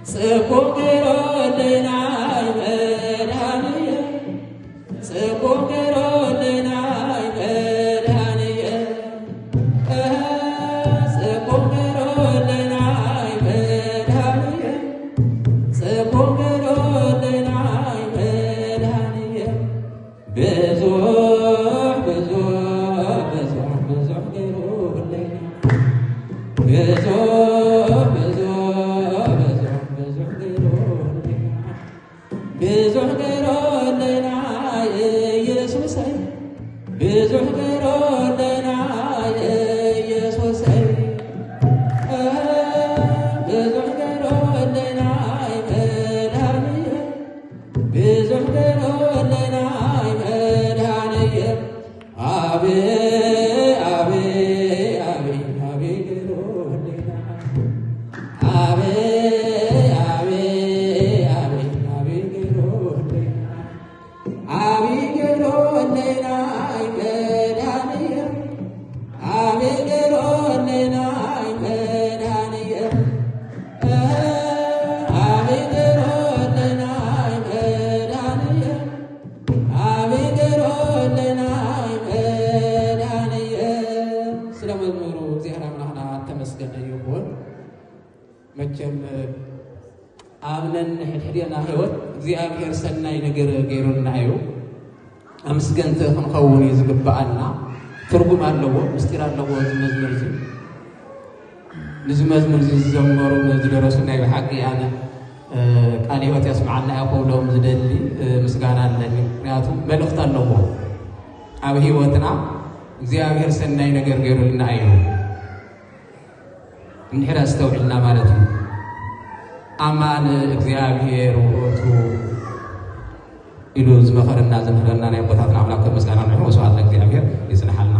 ጽቡቅ ገይሮልናይ መድኃኒየ ጽቡቅ ገይሮልናይ መድኃኒየ ጽቡቅ ገይሮልናይ መድኃኒየ ጽቡቅ ገይሮልናይ መድኃኒየ ብዙሕ ብዙሕ ብዙሕ ብዙሕ ገይሮልናይ ብዙሕ ብዙሕ ብዙሕ ብዙሕ ገይሮልናይ ብዙሕ ገይሮልናይ ኢየሱሰይ ብዙሕ ገይሮልናይ ኢየሱሰይ ብዙሕ ገይሮልናይ መድኃኒየ ብዙሕ ገይሮልናይ መድኃኒየ አቤ አቤ አቤ አቤ ገይሮልናይ አቤ አቤ አቤ አቤ ገይሮልናይ አቤ ገይሮልናይ መድኃኒየ አቤ ገይሮልናይ መድኃኒየ አቤ ገይሮልናይ መድኃኒየ አቤ ገይሮልናይ መድኃኒየ። ስለ መዝሙሩ እግዚአብሔር አምላክና ተመስገነ ይሁን። መቼም አምነን ሕድሕድና ህይወት እግዚአብሔር ሰናይ ነገር ገይሩልና እዩ። ኣመስገንቲ ክንኸውን እዩ ዝግባኣና። ትርጉም ኣለዎ፣ ምስጢር ኣለዎ እዚ መዝሙር እዚ። ንዚ መዝሙር እዚ ዝዘመሩ ዝደረሱ ናይ ብሓቂ ኣነ ቃል ህይወት የስምዓና እየ ክብሎም ዝደሊ ምስጋና ኣለኒ። ምክንያቱ መልእኽቲ ኣለዎ። ኣብ ህይወትና እግዚአብሔር ሰናይ ነገር ገይሩልና እዩ እንድሕር ኣስተውዒልና ማለት እዩ። ኣማን እግዚአብሔር ውእቱ ኢሉ ዝመኸረና ዘምህረና ናይ ኣቦታትና ኣምላክ ምስጋና ንዕኡ ወስብሐት ለእግዚአብሔር ይጽንሓልና።